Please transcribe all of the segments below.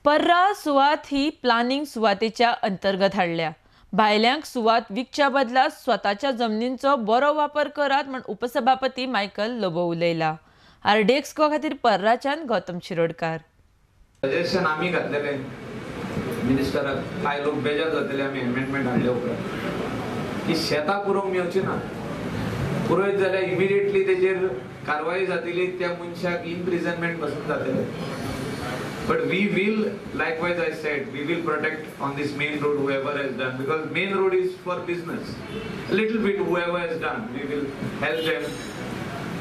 पर्रा सुवात ही प्लानिंग सुवातेच्या अंतर्गत हाडल्या. भायल्यांक सुवात विकच्या बदला स्वताच्या जमनींचो बरो वापर करात म्हण उपसभापती मायकल लोबो उलयला. आरडीएक्स गोवा खातीर पर्राच्यान गौतम शिरोडकार. सजेशन आमी घातलेले मिनिस्टराक, कांय लोक बेजार जातले आमी एमेंडमेंट हाडले उपरांत की शेतां पुरोवंक मेवची ना, पुरयत जाल्यार इमिडिएटली तेजेर कारवाई जातली, त्या मनशाक इम्प्रिजनमेंट पासून जातलें. But we will, likewise I said, we will protect on this main road whoever has done, because main road is for business. A little bit whoever has done, we will help them.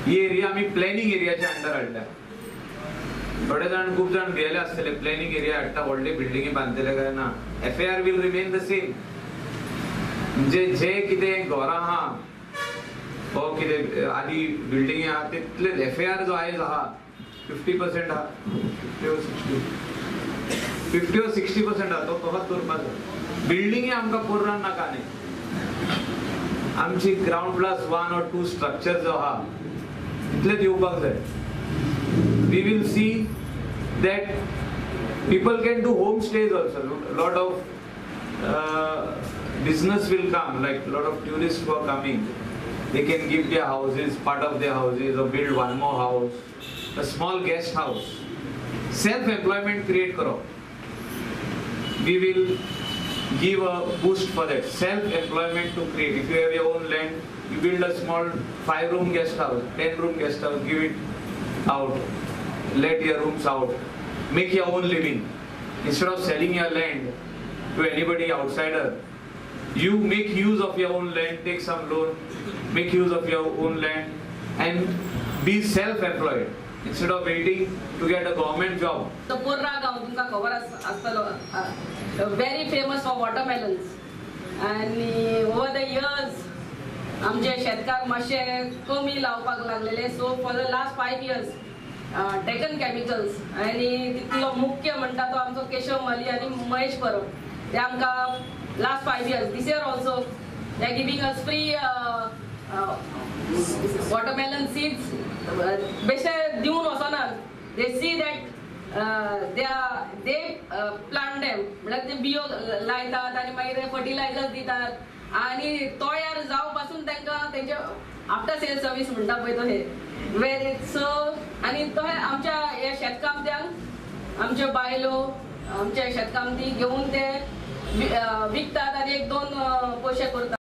He area आमी planning एरियाच्या under हाडल्या. थोडे जाण खूब जाण भियेले आसतले planning area हाडटा व्हडली बिल्डिंगी बांदतले काय ना. FAR will remain the same. म्हणजे जे कितें घरां आहा हो कितें आदी बिल्डिंगी आहा तितले FAR जो आयज आहा 50% आहा, 50 or 60% आहा, तो तसोच दवरपाक जाय. बिल्डिंगी आमकां पोर्रान नाका न्ही, आमची ग्रावंड प्लस 1 or 2 structure जो आहा तितलेच येवपाक जाय. We will see that people can do home stays also. Lot of business will come, like lot of tourists who are coming, they can give their houses, part of their houses, or build one more house, a small guest house. Self-employment create karo. We will give a boost for that self-employment to create. If you have your own land, you build a small 5-room guest house, 10-room guest house, give it out, let your rooms out, make your own living. Instead of selling your land to anybody outsider, you make use of your own land, take some loan, make use of your own land and be self-employed instead of waiting to get a government job. तो पोर्रा गांव तुमकां खबर आसतलो, very famous for watermelons. आनी over the years आमचे शेतकार मातशे कमी लावपाक लागलेले. So for the last 5 years Deccan chemicals आनी तितलो मुख्य म्हणटा तो आमचो केशव माली आनी महेश परब, ते आमकां last 5 years, this year also they are giving us free watermelon seeds. बेश्टे दिवन वचनात, they see that they plant them, म्हळ्यार ते बियो लायतात आनी मागीर फर्टिलायजर्स दितात आनी तयार जावं पासून तांकां तेंचे आफ्टर सेल सर्वीस म्हणटा पळय तो हे वेरी सो. आनी तो आमच्या ह्या शेतकामत्यांक, आमच्यो बायलो आमच्या शेतकामती घेवन ते विकतात आनी 1-2 पयशे करतात.